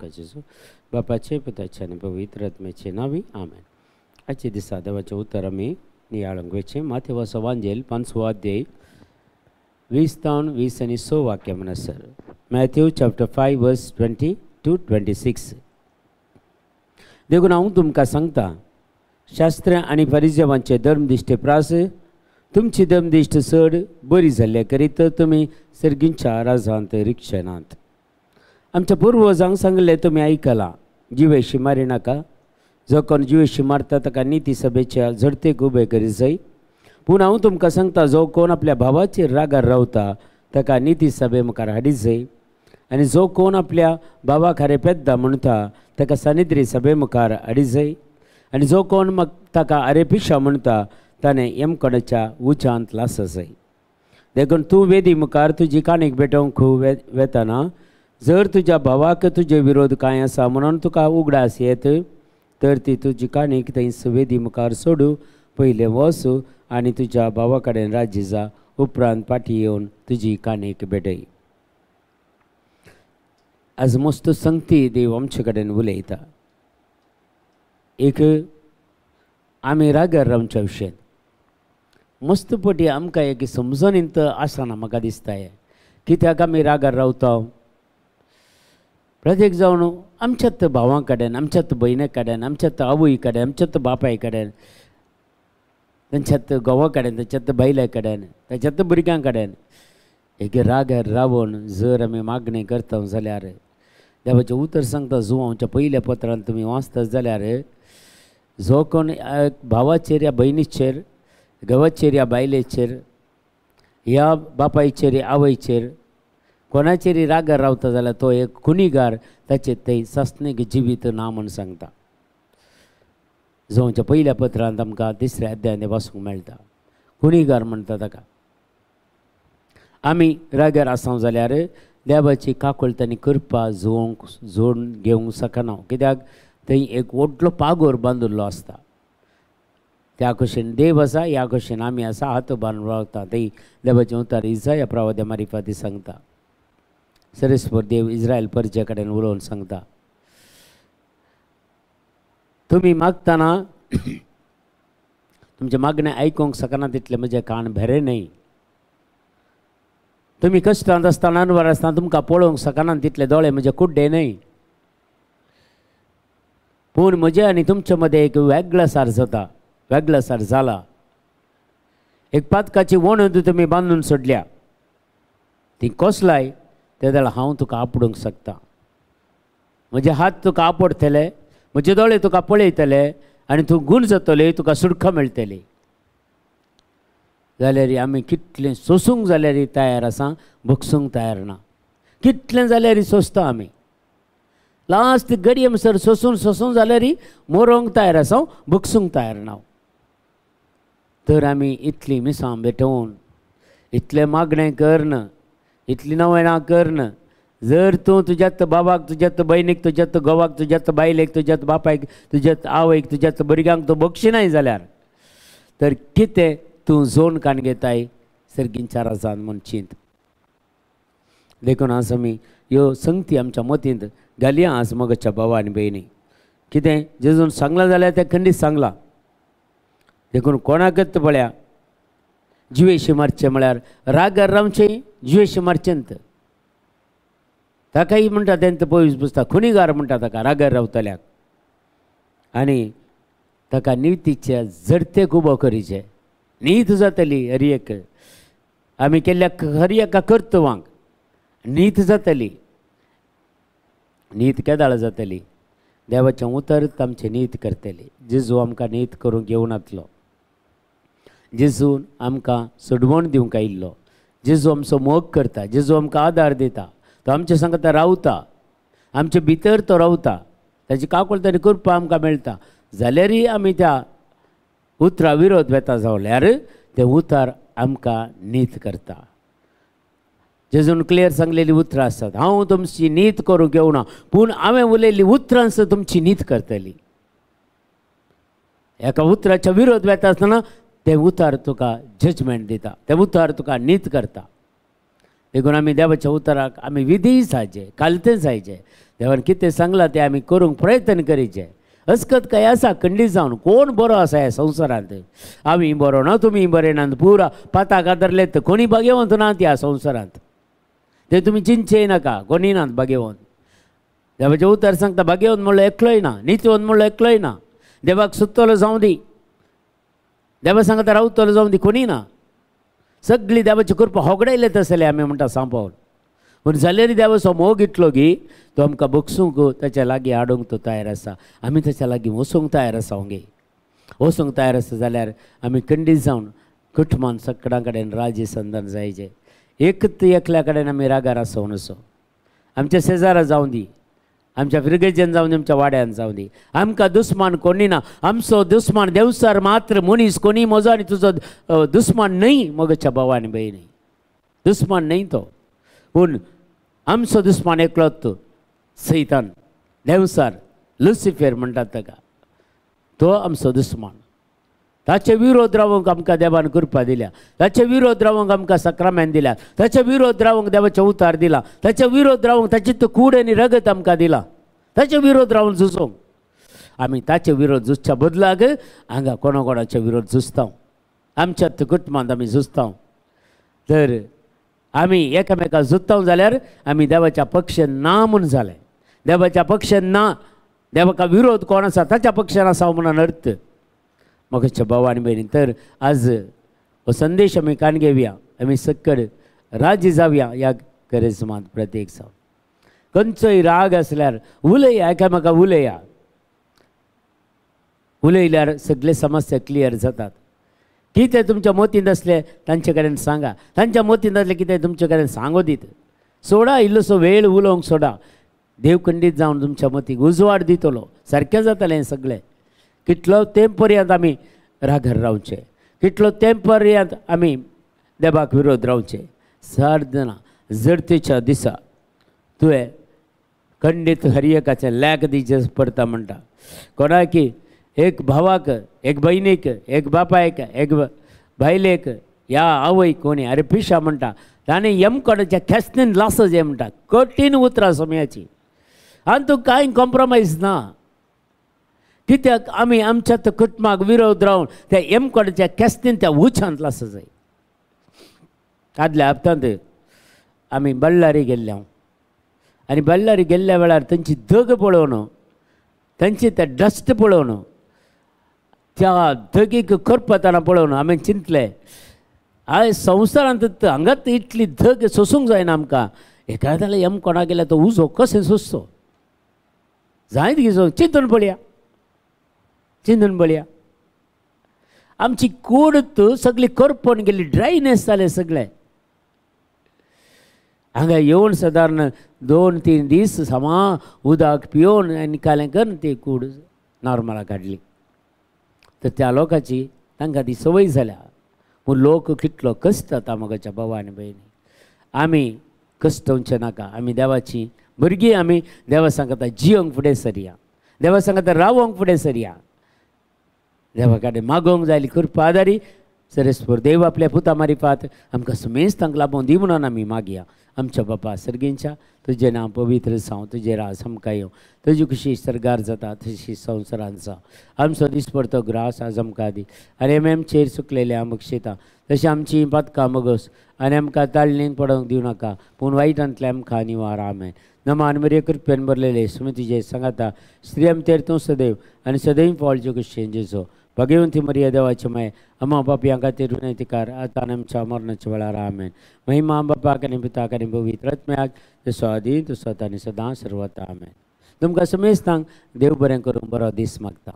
जेजू. बापाचे पुताचे आनी पवित्र आत्म्याचे नांवी आमेन. आजचे दिसा देवाचें उतर आमी नियाळूंक वयचें. माथेवाचो वांजेल 5वो अध्याय 20 तावन 20 आनी 6 वाक्य म्हणसर. Matthew chapter 5 verse 20 to 26. देखून हांव तुमकां सांगता, शास्त्र आनी फरिजेवांचे धर्मदिश्टे प्रास तुमची धर्मदिश्ट चड बरी जाल्ल्या करीत तर तुमी सर्गींच्या राजांत रिक्षनात. आमच्या पुर्वजांक सांगलें तुमी आयकलां, जिवेशी मारी नाका, जो कोण जिवेशी मारता ताका निती सभेच्या झडतेक उबे करी जाय. पूण हांव तुमकां सांगता, जो कोण आपल्या भावाचेर रागार रावता ताका निती सभे मुखार हाडी जाय, आनी जो कोण आपल्या भावाक अरे पेद्दा म्हणटा ताका सानिद्री सभे मुखार हाडी जाय, आनी जो कोण मग ताका अरे पिशा म्हणटा ताणें यमकणाच्या उच्चांत लास जाय. देखून तूं वेदी मुखार तुजी काणीक भेटोवंक वेतना जर तुज्या भावाक तुजे विरोध कांय आसा म्हणून तुका उगडास येत तर ती तुजी काणीक थंय वेदी मुखार सोडू, पयलें वच आनी तुज्या भावा कडेन राजी जा, उपरांत फाटीं येवन तुजी काणीक भेटय. आज मस्त संगती देव आमचे कडेन उलयता. एक आमी रागार रावच्या विशयान मस्त पटी आमकां एक समजणींत आसना म्हाका दिसता कित्याक आमी रागार रावता. प्रत्येक जावन आमच्याच भावां कडेन, आमच्याच भयणे कडेन, आमच्याच आवय कडेन, आमच्याच बापाय कडेन, तांच्यात घोवा कडेन, तांच्यात बायले कडेन, तांच्यात भुरग्यां कडेन एक रागार रावन जर आमी मागणी करता जाल्यार देवाचें उतर सांगता जुवांच्या पयल्या पत्रान तुमी वाचता जाल्यार जो कोण भावाचेर या भयणीचेर, घोवाचेर या बायलेचेर, ह्या बापायचेर या आवयचेर कोणाचेर रागार रावता जाल्यार तो एक गुन्हेगार, ताचेर थंय सासणीक जिवीत ना म्हूण सांगता. जुवांच्या पयल्या पत्रांत आमकां तिसऱ्या अध्यायांत वाचूंक मेळटा. गुन्हेगार म्हणटा ताका. आमी रागार आसा जाल्यार देवाची काकूळट आनी कृपा जुवोंक जोडून घेवंक शकना, कित्याक थंय एक व्हडलो पागोर बांदिल्लो आसता. त्या कुशीन देव आसा, ह्या कुशीन आमी आसा, हात बांदून रावता. थंय देवाचें उतर इजाया प्रवाद्या मारिफाती सांगता. सरेस्वर देव इस्रायल परजे कडेन उलोवन सांगता, तुमी मागतना तुमचें मागणें आयकूंक शकना तितलें म्हजें कान भेरें न्हय. तुमी कश्टांत आसतना अनवर आसतना तुमकां पळोवंक शकना तितले दोळे म्हजे कुड्डे न्हय. पूण म्हजे आनी तुमचे मदें एक वेगळो सार जाता, वेगळो सार जाला. एक पातकाची वणत तुमी बांदून सोडल्या, ती कसलाय ते जाल्यार हांव तुका आपडूंक शकता. म्हजे हात तुका आपडटले, म्हजे दोळे तुका पळयतले आनी तूं गूण जातले, तुका सुटका मेळटली. जाल्यार आमी कितलें सोसूंक जाल्यार तयार आसा, भोगसूंक तयार ना. कितलें जाल्यार सोंसता आमी, लास्ट घडये म्हणसर सोसून सोसून जाल्यार मरोंक तयार आसा, भोगसूंक तयार ना. तर आमी इतलीं मिसां भेटोवन, इतलें मागणें करून, इतलीं नवेणां करून जर तूं तुज्यात बाबाक, तुज्यात भयणीक, तुज्यात घोवाक, तुज्यात बायलेक, तुज्यात बापायक, तुज्यात आवयक, तुज्यात भुरग्यांक तूं बक्षिनाय जाल्यार तर कितें तूं जोन काण घेताय सर्गींच्या राजान म्हूण चिंत. देखून आज आमी ह्यो संगती आमच्या मतींत घालया. आज मगच्या भावा आनी भयणी कितें जेजून सांगलां जाल्यार तें खंडीत सांगलां. देखून कोणाकच पळया जिवेशी मारचें म्हळ्यार रागार रावचें, जिवेशी मारचें ताकाय म्हणटा तेंच पयस पुसता, खुनीगार म्हणटा ताका रागार रावतल्याक, आनी ताका नितीच्या जडतेक उबो करीचें. नीत जातली हर एक आमी केल्ल्या हर एका कर्तवांक नीत जातली. नीत केदाळ जातली? देवाचें उतर आमचें नीत करतली. जेजू आमकां नीत करूंक येवनातलो, जेजून आमकां सोडवण दिवंक आयिल्लो. जेजू आमचो मोग करता, जेजू आमकां आदार दिता, तो आमचे सांगता रावता, आमचे भितर तो रावता, ताची काकूळट आनी कृपा आमकां मेळटा. जाल्यारय आमी त्या उतरा विरोध वेता जाल्यार तें उतर आमकां नीत करता. जेजून क्लियर सांगलेली उतरां आसात, हांव तुमची नीत करूंक येवना, पूण हांवें उलयल्ली उतरां तुमची नीत करतली. एका उतराच्या विरोध वेता आसतना तें उतर तुका जजमेंट दिता, तें उतर तुका नीत करता. देखून आमी देवाच्या उतराक आमी विधीय जायचे, कालतें जायचे. देवान कितें सांगलां तें आमी करूंक प्रयत्न करीचे. अस्कत काय आसा खंडीत जावन कोण बरो आसा ह्या संवसारांत? आमी बरो ना, तुमी बरे ना, पुरा पाताक आदरले तर कोणी भाग्यवंत ना ह्या संवसारांत. ते तुमी चिंतचेय नाका, कोणी नात भाग्यवंत. देवाचें उतर सांगता भाग्यवंत म्हणलो एकलोय ना, नितीवंत म्हणलो एकलोय ना. देवाक सोदतलो जावं दी, देवा सांगता रावतलो जावं दी, कोणी ना. सगळी देवाची कृपा होगडायले तसले आमी म्हणटा सांपावल. पूण जाल्यार देवाचो मोग इतलो की तो आमकां बगसूंक ताच्या लागीं हाडूंक तो तयार आसा. आमी ताच्या लागीं वचूंक तयार आसा. गे वचूंक तयार आसा जाल्यार आमी खंडीत जावन कुटुंबान सगळ्यां कडेन राजी संदान जायचे. एकच एकल्या कडेन आमी रागार आसोवं नसो. आमच्या शेजारा जावं दी, आमच्या फिरगेजेन जावं दी, आमच्या वाड्यान जावं दी, आमकां दुस्मान कोणी ना. आमचो दुस्मान देवसार मात्र मनीस कोणी म्हजो आनी तुजो दुस्मान न्हय मगच्या भाव आनी भयणी, दुस्मान न्हय तो. पूण आमचो दुस्मान एकलोच सैतान, देवसार, लुसिफेर म्हणटात ताका, तो आमचो दुस्मान. ताचे विरोध रावंक आमकां देवान कृपा दिल्या, ताचे विरोध रावंक आमकां सक्रामेन दिल्या, ताचे विरोध रावंक देवाचें उतार दिला, ताचे विरोध रावंक ताची तो कूड आनी रगत आमकां दिला. ताचे विरोध रावन झुजोंक आमी ताचे विरोध झुजच्या बदलाक हांगा कोणा कोणाचे विरोध झुजता, आमच्या कुटुंबांत आमी झुजता. तर आमी एकामेका झुजता जाल्यार आमी देवाच्या पक्षान ना म्हूण जालें. देवाच्या पक्षान ना, देवाका विरोध कोण आसा ताच्या पक्षान आसा म्हणून अर्थ. मगच्या भाव आनी भयणी, तर आज हो संदेश आमी कान घेवया, आमी सक्कड राजी जावया ह्या करिज्मांत. प्रत्येक जावन खंयचोय राग आसल्यार उलया, एकामेका उलया. उलयल्यार सगळे समस्या क्लियर जातात. कितें तुमच्या मतींत आसलें तांचे कडेन सांगा, तांच्या मतींत आसलें कितें तुमचे कडेन सांगो दीत सोडा, इल्लोसो वेळ उलोवंक सोडा. देव खंडीत जावन तुमच्या मतीक उजवाड दितलो. सारकें जातलें हें सगळें. कितलो तेंप पर्यंत आमी रागार रावचे, कितलो तेंप पर्यंत आमी देवाक विरोध रावचे. सारजना जडतेच्या दिसा तुवें खंडीत हर एकाचें लॅक दिवचें पडटा म्हणटा. कोणाकी एक भावाक, एक भयणीक, एक बापायक, एक बायलेक ह्या आवय कोणी अरे पिशा म्हणटा, ताणें यमकोडाच्या खेसणीन लासो जे म्हणटा. कठीण उतरां सोम्याची आनी तूं कांय कॉम्प्रोमायज ना. कित्याक आमी आमच्या कुटुंबाक विरोध रावन त्या यमकोडाच्या केसनीन त्या उचांत लासो जाय. आदल्या हप्तांत आमी बल्लारी गेल्ले हांव, आनी बल्लारी गेल्ल्या वेळार तांची धग पळोवन, तांची ते डस्ट पळोवन, त्या धगीक करपताना पळोवन आमी चिंतलें, आयज संवसारांत हांगाच इतली धग सोसूंक जायना आमकां. एकाद्या यमकोणा गेल्यार तो उजो कशें सोंसचो जायत गी. चिंतून पळया, चिंतून पळया. आमची कूड सगळी करपण गेली, ड्रायनेस जालें सगळें. हांगा येवन सादारण 2-3 दीस समा उदक पिवन आनी कालें करून ती कूड नॉर्मलाक काडली. तर त्या लोकांची तांकां ती संवय जाल्या. पूण लोक कितलो कश्ट जाता मगच्या भाव आनी भयणी. आमी कश्टवचें नाका. आमी देवाची भुरगीं, आमी देवा सांगता जियोंक फुडें सरया, देवा सांगता रावोंक फुडें सरया. देवा कडेन मागोवंक जाय कृपा आदारी सरेस्पर देव आपल्या पुता मारिफात आमकां सुमेज तांकां लाबोवन दी म्हणून आमी मागया. आमच्या बापा सर्गींच्या, तुजें नांव पवित्र जावं, तुजें राज आमकां येवं, तुजी खुशी सर्गार जाता तशी संवसारांत जावं. आमचो दिसपडतो ग्रास आज आमकां दी, आनी आमी आमचेर चुकलेले आमी बक्षिता तशें आमची पातकां मगोस, आनी आमकां ताळणीन पडोवंक दिवं नाका, पूण वायटांतलें आमकां निवार. आमेन. नमान मरिये कृपेन भरलेले सुमतीचे सांगाता, स्त्री आमचेर तूं सदैव आनी सदैव फळचे खुशेन जेजो. भगवंती मरिया देवाचे माय, अम्मा बापयां खातीर विनंतीकार आतां आमच्या मरणाच्या वेळार. आमेन. महिमा बापाक आनी पुताक आनी पवित्र आत्म्याक, जसो आदी तसो आतां आनी सदां सर्वता. आमेन. तुमकां समेस्तांक देव बरें करूं, बरो दीस मागता.